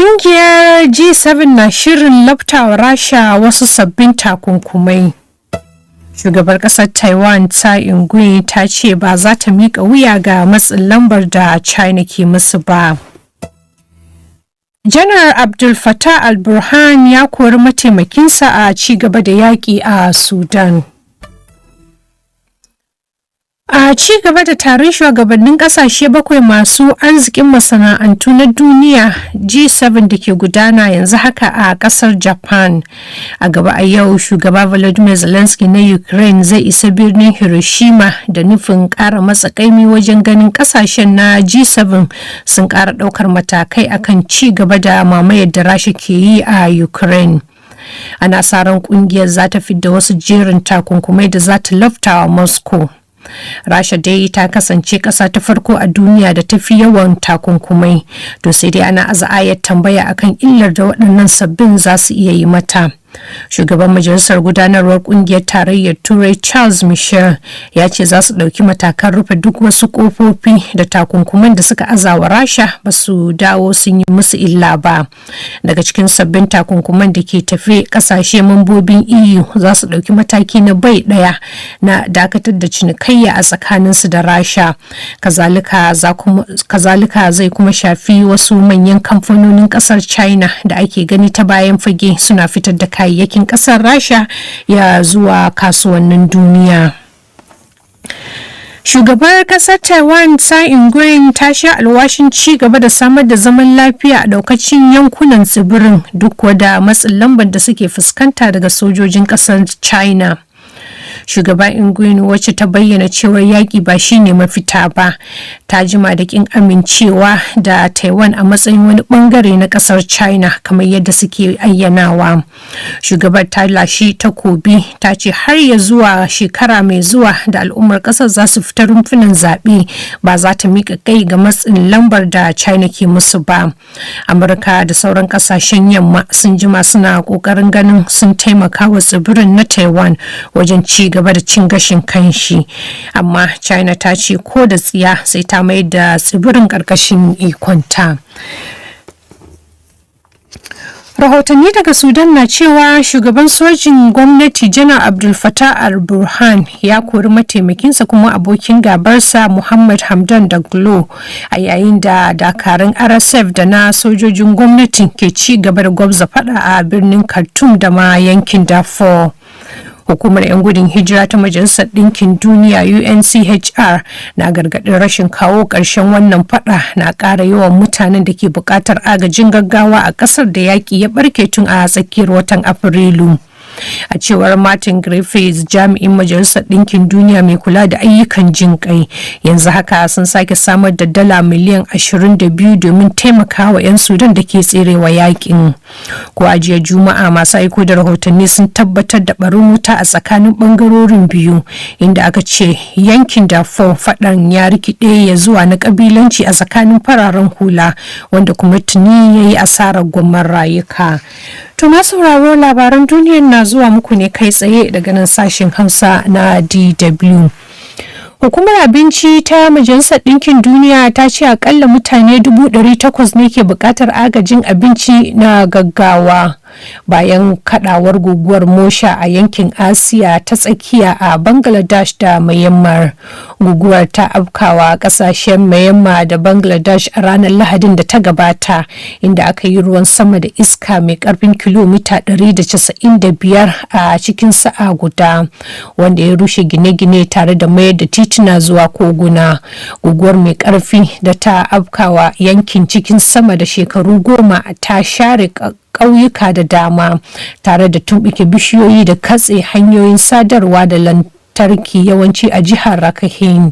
Ƙungiyar G7 na shirin laftawa Rasha wasu sabbin takunkumai. Shugabar ƙasar Taiwan Tsai Ing-wen ta ce ba za ta miƙa wuya ga matsin lambar da China ke musu ba. Janar Abdul Fattah al-Burhan ya kori mataimakinsa a ci gaba da yaƙi a Sudan. A ci gaba da taron shugabannin kasashe bakwai masu arzikin masana'antu na duniya G7 da ke gudana yanzu haka a kasar Japan. A gaba a yau, shugaba Volodymyr Zelensky na Ukraine zai isa birnin Hiroshima da nufin kara matsa kaimi wajen ganin kasashen na G7 sun kara daukar matakai akan ci gaba da mamayar da Rasha ke yi a Ukraine. Ana sa ran kungiyar za ta fidda wasu jerin takunkumai da za ta lafta wa Moscow. Rasha dai ta kasance ƙasa ta farko a duniya da ta fi yawan takunkumai, to sai dai ana aza ayar tambaya akan illar da waɗannan sabbin za su iya yi mata. Shugaban majalisar gudanarwar kungiyar Tarayyar Turai Charles Michel ya ce za su ɗauki matakan rufe duk wasu ƙofofi da takunkuman da suka azawa Rasha ba su dawo sun yi musu illa ba. Daga cikin sabbin takunkuman da ke tafe, kasashe mambobin EU za su ɗauki mataki na bai ɗaya na dakatar da cinikayya a tsakaninsu da Rasha. Kazalika zai kuma shafi wasu manyan kamfanonin ƙasar China da ake gani ta bayan fage suna fitar da kayayyakin kasar Rasha ya zuwa kasuwannin duniya. Shugabar kasar Taiwan Tsai Ing-wen ta sha alwashin ci gaba da samar da zaman lafiya a daukacin yankunan tsibirin, duk da matsin lambar da suke fuskanta daga sojojin kasar China. Shugaba Ing-wen, wacce ta bayyana cewar yaƙi ba shine mafita ba, ta jima da kin amincewa da Taiwan a matsayin wani bangare na kasar China kamar yadda suke ayyanawa. Shugabar ta lashi takobi, ta ce har ya zuwa shekara mai zuwa da al'ummar kasar za su fita rumfunan zaɓe, ba za ta miƙa kai ga matsin lambar da China ke musu ba. Amurka da sauran kasashen yamma sun jima suna ƙoƙarin ganin sun taimaka wa tsibirin na Taiwan wajen ci gaba da cin gashin kanshi, amma China ta ce ko da tsiya sai ta mai da tsibirin karkashin ikonta. Rahotanni daga Sudan na cewa shugaban sojin gwamnati Janar Abdul Fattah al-Burhan ya kori mataimakinsa kuma abokin gabarsa Muhammad Hamdan Daglo, a yayin da dakarun RSF da na sojojin gwamnati ke ci gaba da gwabza fada a birnin Khartoum da ma yankin Darfur. Hukumar 'yan gudun hijira ta Majalisar Ɗinkin Duniya UNHCR na gargaɗin rashin kawo ƙarshen wannan fada na ƙara yawan mutanen da ke buƙatar agajin gaggawa a ƙasar da yaƙi ya ɓarke tun a tsakiyar watan Afrilu. A cewar Martin Griffiths, jami'in Majalisar Ɗinkin Duniya mai kula da ayyukan jin kai, yanzu haka sun sake samar da dala miliyan 22 domin taimakawa 'yan Sudan da ke tserewa yakin. Ko a jiya Juma'a, masu aiko da rahotanni sun tabbatar da barin wuta a tsakanin bangarorin biyu, inda aka ce yankin Darfur faɗan ya rikide ya zuwa na kabilanci a tsakanin fararen hula, wanda kuma tuni ya yi asarar gwamman rayuka. To, masu sauraro, labaran duniyar na zuwa muku ne kai tsaye daga nan sashen Hausa na DW. Hukumar abinci ta Majalisar Ɗinkin Duniya ta ce akalla mutane 800,000 ne ke buƙatar agajin abinci na gaggawa bayan kadawar guguwar Mosha a yankin Asiya ta Tsakiya, a Bangladesh da Myanmar. Guguwar ta afkawa kasashen Myanmar da Bangladesh a ranar Lahadin da ta gabata, inda aka yi ruwan sama da iska mai karfin kilomita 195 a cikin sa'a guda, wanda ya rushe gine-gine tare da mayar da tituna zuwa koguna. Guguwar mai karfi da ta afkawa yankin cikin sama da shekaru 10 ta share ƙauyuka da dama tare da tumɓuke bishiyoyi da katse hanyoyin sadarwa da lantarki, yawanci a jihar Rakhine,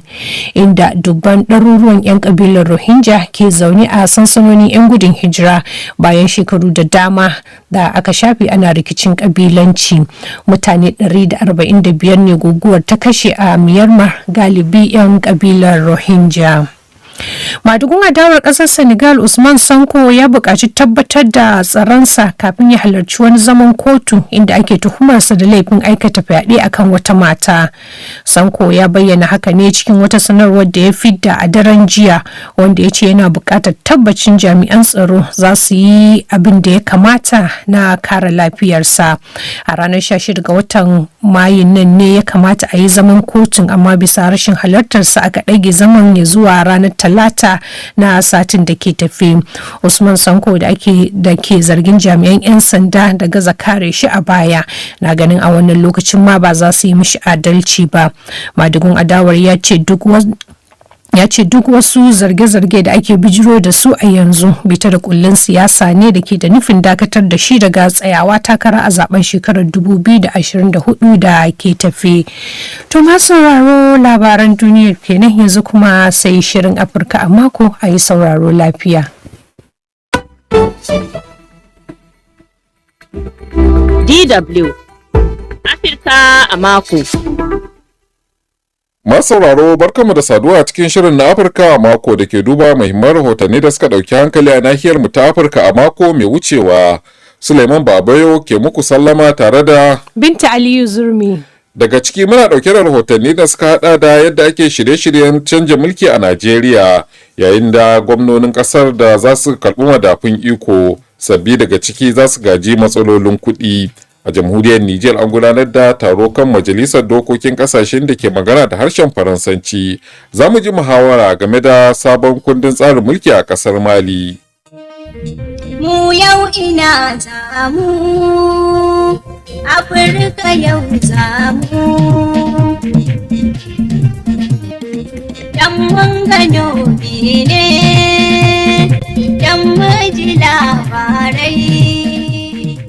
inda dubban ɗaruruwan 'yan ƙabilar Rohingya ke zaune a sansanonin 'yan gudun hijira bayan shekaru da dama da aka shafe ana rikicin ƙabilanci. Mutane 145 ne guguwar ta kashe a Myanmar, galibi 'yan ƙabilar Rohingya. Madugun adawar kasar Senegal Usman Sanko ya buƙaci tabbatar da tsaronsa kafin ya halarci wani zaman kotu inda ake tuhumarsa da laifin aikata fyaɗe akan wata mata. Sanko ya bayyana haka ne cikin wata sanarwar da ya fidda a daren jiya, wanda ya ce yana buƙatar tabbacin jami'an tsaro za su yi abin da ya kamata na kare lafiyarsa. A ranar 16 ga watan Mayun nan ne ya kamata a yi zaman kotun, amma bisa rashin halartarsa aka ɗage zaman ya zuwa ranar Talata na satin da ke tafi. Usman Sanko da ake da ke zargin jami'an 'yan sanda da gaza kare shi a baya na ganin a wannan lokacin ma ba za su yi mishi adalci ba. Madugun adawar ya ce duk wasu zarge-zarge da ake bijiro da su a yanzu bita da kullun siyasa ne da ke da nufin dakatar da shi daga tsayawa takara a zaben shekarar 2024 da ke tafi. To masu sauraro, labaran duniyar kenan, yanzu kuma sai shirin Afirka a Mako. A yi sauraro lafiya. DW Afirka a Mako. Masu sauraro, barkamu da saduwa a cikin shirin na Afirka a Mako da ke duba muhimman rahotanni da suka ɗauki hankali a nahiyar mu ta Afirka a mako mai wucewa. Suleiman Babayo ke muku sallama tare da Binta Aliyu Zurmi. Daga ciki muna ɗauke da rahotanni da suka hada da yadda ake shirye-shiryen canja mulki a Najeriya, yayin da gwamnonin ƙasar da za su karɓi madafun iko sabbi daga ciki za su gaji matsalolin kuɗi. A jamhuriyar Nijar an gudanar da taro kan majalisar dokokin kasashen da ke magana da harshen Faransanci. Za mu ji muhawara game da sabon kundin tsarin mulki a kasar Mali. Mu yau ina zamu, Afirka yau zamu. Dan mun gano ne, dan mu ji labarai.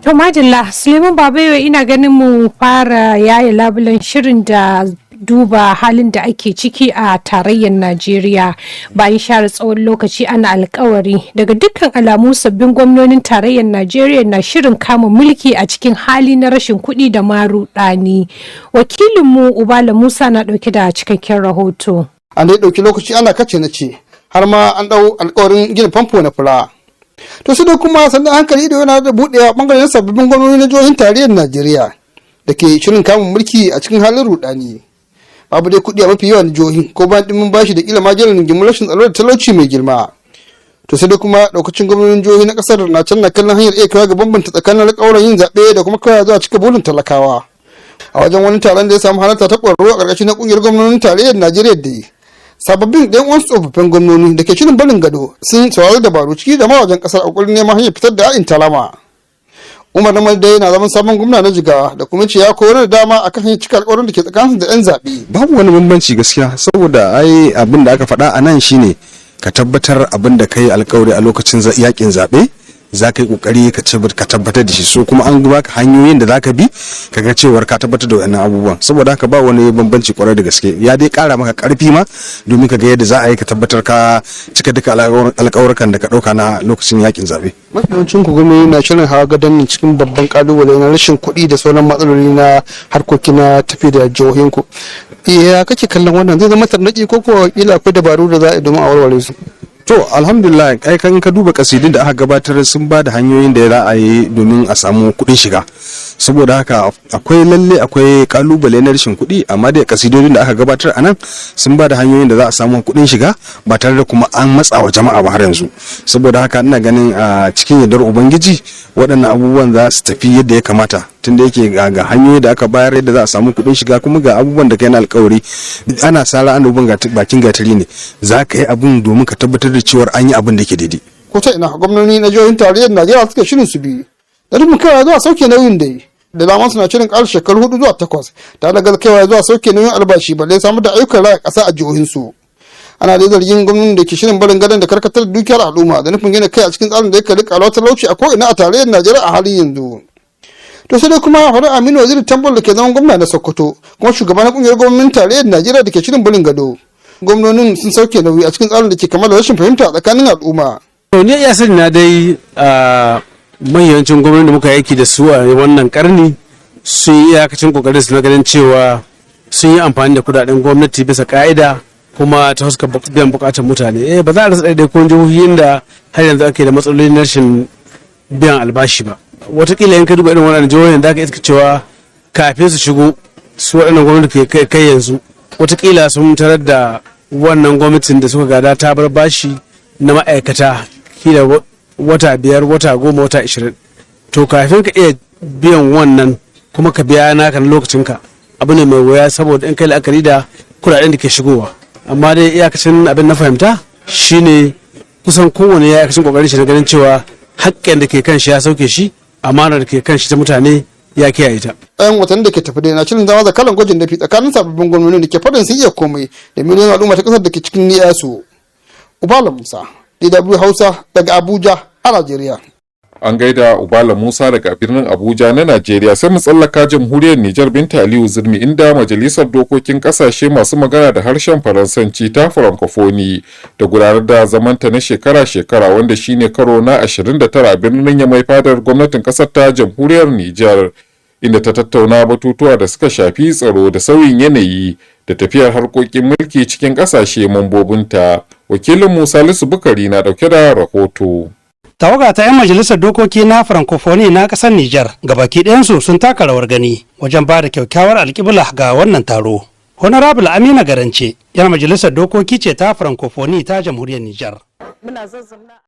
To madalla, Suleiman Babayo, ina ganin mu fara yaya labulen shirin da duba halin da ake ciki a tarayyar Najeriya bayan share tsawon lokaci ana alkawari. Daga dukkan alamu sabbin gwamnonin tarayyar Najeriya na shirin kama mulki a cikin hali na rashin kuɗi da maruɗani. Wakilinmu Ubala Musa na ɗauke da cikakken rahoto. An dai ɗauki lokaci ana kace na ce, har ma an ɗau alkawarin gina famfo na fura. To su dai kuma sannan hankali da yana da buɗewa bangaren sababbin gwamnoni na jihohin tarayyar Najeriya da ke shirin kamun mulki a cikin halin rudani. Babu dai kuɗi a mafi yawan jihohin, ko bayan ɗimin bashi da kila ma jiran rigimin rashin tsaro da talauci mai girma. To sai dai kuma ɗaukacin gwamnonin jihohi na ƙasar na can na kallon hanyar iya kaiwa ga bambanta tsakanin alƙawuran yin zaɓe da kuma kaiwa zuwa cika burin talakawa. A wajen wani taron da ya samu halarta ta ƙwararru a ƙarƙashin na ƙungiyar gwamnonin tarayyar Najeriya da yi, sababbin ɗan uwansu tsofaffin gwamnoni da ke shirin barin gado sun saurari dabaru ciki da mawajen ƙasar a ƙoƙarin neman hanyar fitar da a'in talama. Umar Namadi dai na zaman sabon gwamna na Jigawa da kuma ce ya koyar da dama akan hanyar cika alƙawarin da ke tsakaninsu da 'yan zaɓe. Babu wani bambanci gaskiya, saboda ai abin da aka faɗa a nan shine ka tabbatar abin da ka yi alkawari a lokacin yakin zaɓe za ka yi kokari ka tabbatar da shi. So kuma an baka hanyoyin da za ka bi ka ga cewar ka tabbatar da wannan abubuwan. Saboda haka ba wani bambanci kwarai da gaske, ya dai kara maka karfi ma domin ka ga yadda za a yi ka tabbatar ka cika duka alƙawurkan da ka ɗauka na lokacin yakin zaɓe. Mafi yawancin ku gwamnati na shirin hawa gadon nan cikin babban kalubale na rashin kuɗi da sauran matsaloli na harkoki na tafi da jihohin ku. Ya kake kallon wannan? Zai zama tarnaƙi ko kuwa kila akwai dabaru da za a yi domin a warware su? To alhamdulillah, ai kan ka duba kasidun da aka gabatar sun ba da hanyoyin da za a yi domin a samu kuɗin shiga. Saboda haka akwai lalle akwai kalubale na rashin kuɗi, amma da kasidodin da aka gabatar a nan sun ba da hanyoyin da za a samu kuɗin shiga ba tare da kuma an matsa wa jama'a ba har yanzu. Saboda haka ina ganin a cikin yardar Ubangiji waɗannan abubuwan za su tafi yadda ya kamata, tunda yake ga hanyoyi da aka bayar yadda za a samu kuɗin shiga, kuma ga abubuwan da kai na alkawari. Ana sara ana duban bakin gatari ne, za ka yi abun domin ka tabbatar da cewar an yi abin da ke daidai. Ko ta ina gwamnoni na jihohin tarayyar Najeriya suka shirin su bi da rufin kaiwa zuwa sauke nauyin da da dama suna shirin ƙara shekaru 4 zuwa 8 tare da kaiwa zuwa sauke nauyin albashi, balle samar da ayyukan raya ƙasa a jihohinsu. Ana da zargin gwamnati da ke shirin barin gadon da karkatar da dukiyar al'umma da nufin gina kai a cikin tsarin da ya kalli ƙaruwar talauci a ko'ina a tarayyar Najeriya a halin yanzu. To sai dai kuma Faru Aminu Waziri Tambol da ke zaman gwamna na Sokoto kuma shugaban na kungiyar gwamnatin tarayyar Najeriya da ke shirin barin gado, gwamnonin sun sauke nauyi a cikin tsarin da ke kamar da rashin fahimta a tsakanin al'umma. To ni iya sani na dai, a manyancin gwamnati da muka aiki da su a wannan karni sun yi iyakacin kokarin su na ganin cewa sun yi amfani da kudaden gwamnati bisa ka'ida. Kuma ta fuskar biyan bukatar mutane, ba za a rasa ɗaiɗaikun jihohin da har yanzu ake da matsalolin rashin biyan albashi ba. Watakila in ka duba irin waɗannan jihohin, da ka iska cewa kafin su shigo su waɗannan gwamnati ke kai yanzu, watakila sun tarar da wannan gwamnatin da suka gada ta bar bashi na ma'aikata kila wata 5, wata 10, wata 20. To kafin ka iya biyan wannan kuma ka biya naka na lokacinka, abu ne mai wuya, saboda in kai la'akari da kuɗaɗen da ke shigowa. Amma dai iyakacin abin na fahimta shine kusan kowane ya iyakacin kokarin shi na ganin cewa haƙƙin da ke kan shi ya sauke shi, amanar da ke kan shi ta mutane ya kiyaye ta. Ɗayan watanni da ke tafi dai na shirin zama zakaran gwajin dafi tsakanin sababbin gwamnoni da ke faɗin sun iya komai da miliyoyin al'umma ta ƙasar da ke cikin niyyarsu. Ubala Musa, DW Hausa, daga Abuja a Najeriya. An gaida Ubala Musa daga birnin Abuja na Najeriya. Sai mu tsallaka jamhuriyar Nijar, Binta Aliyu Zurmi, inda majalisar dokokin kasashe masu magana da harshen Faransanci ta Francophonie da gudanar da zamanta na shekara-shekara, wanda shine karo na 29, a birnin Yamai, fadar gwamnatin kasar ta jamhuriyar Nijar, inda ta tattauna batutuwa da suka shafi tsaro da sauyin yanayi da tafiyar harkokin mulki cikin kasashe mambobinta. Wakilin Musa Lisu Bukari na dauke da rahoto. Tawaga ta 'yan majalisar dokoki na Francophonie na kasar Nijar gabaki ɗayansu sun taka rawar gani wajen ba da kyakkyawar alƙibla ga wannan taro. Honorable Amina Garance, 'yar majalisar dokoki ce ta Francophonie ta jamhuriyar Nijar. Muna zazzamna.